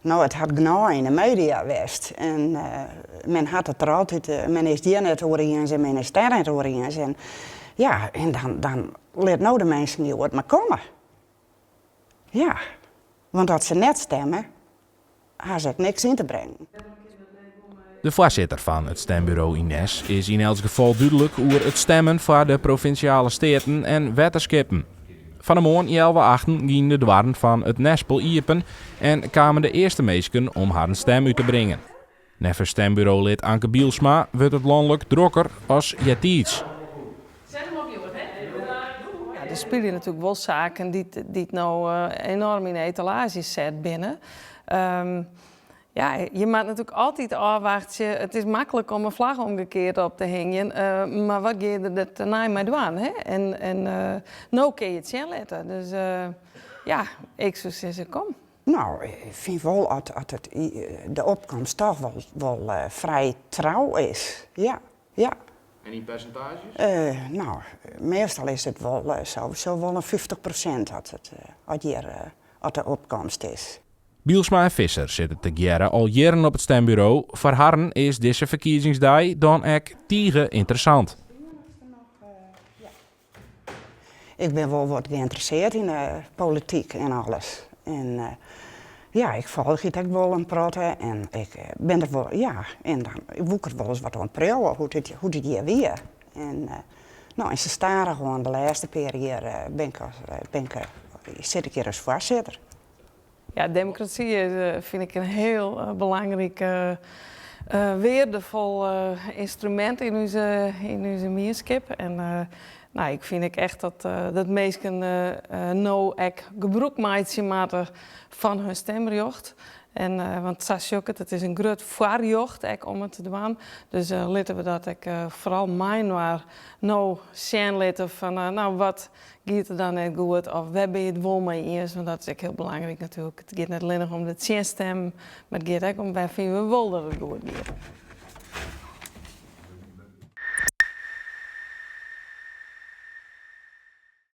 No, it hat genôch yn de media west en men hat it der altyd, men is hjir net oer iens en men is dêr net oer iens en ja, en dan, dan lit no de minsken hjoed mar komme. Ja, want as se net stemme, ha se ek niks yn te bringen. De foarsitter fan it stemburo yn Nes is yn elts gefal dúdlik oer it stemmen foar de provinsjale steaten en wetterskippen. Fan 'e moarn healwei achten gienen de doarren fan it Nespel iepen en kamen de earste minsken om harren stem út te bringen. Neffens stemburolid Anke Bielsma wurdt it lanlik drokker as eartiids. Ja, der spylje natuerlik wol saken dy't no enoarm yn de etalaazje set binne. Ja, je moatte natuerlik altyd ôfwachtsje. It is maklik om in flagge omgekeard op te hingjen, mar wat gean je der dêrnei mei dwaan? Hè? En no kinne je it sjen litte. Dus ja, ik soe sizze, kom. No, ik fyn wol at it de opkomst toch wol wol frij trou is. Ja, ja. En yn persintaazjes? No, meastal is it wol sowieso wol in 50% at it at hjir at de opkomst is. Bielsma en Visser sitte tegearre al jierren op it stemburo. Foar harren is dizze ferkiezingsdei dan ek tige ynteressant. Ik bin wol wat geïnteresseerd yn de polityk en alles. En ja, ik folgje it ek wol in protte en ik bin der wol, ja, en dan woe ik der wolris wat oan priuwe hoe't it, hoe't it hjir wie. En no, en sa stadichoan de lêste pear jier bin ik as, bin ik, sit ik hjir as foarsitter. Ja, demokrasy is, fyn ik, in hiel belangryk, weardefol ynstrumint yn ús, yn ús mienskip. En no, ik fyn ek echt dat, dat minsken no ek gebrûk meitsje moatte fan hun stemrjocht. En, want sa sjoch ik it, it is in grut foarrjocht ek om it te dwaan. Dus litte we dat ek foaral mei-inoar no sjen litte fan no, wat giet der dan net goed of wêr binne je it wol mei iens, want dat is ek hiel belangryk natuerlik. It giet net allinnich om de tsjinstimmen, mar it giet ek om wêr fine we wol dat it goed giet.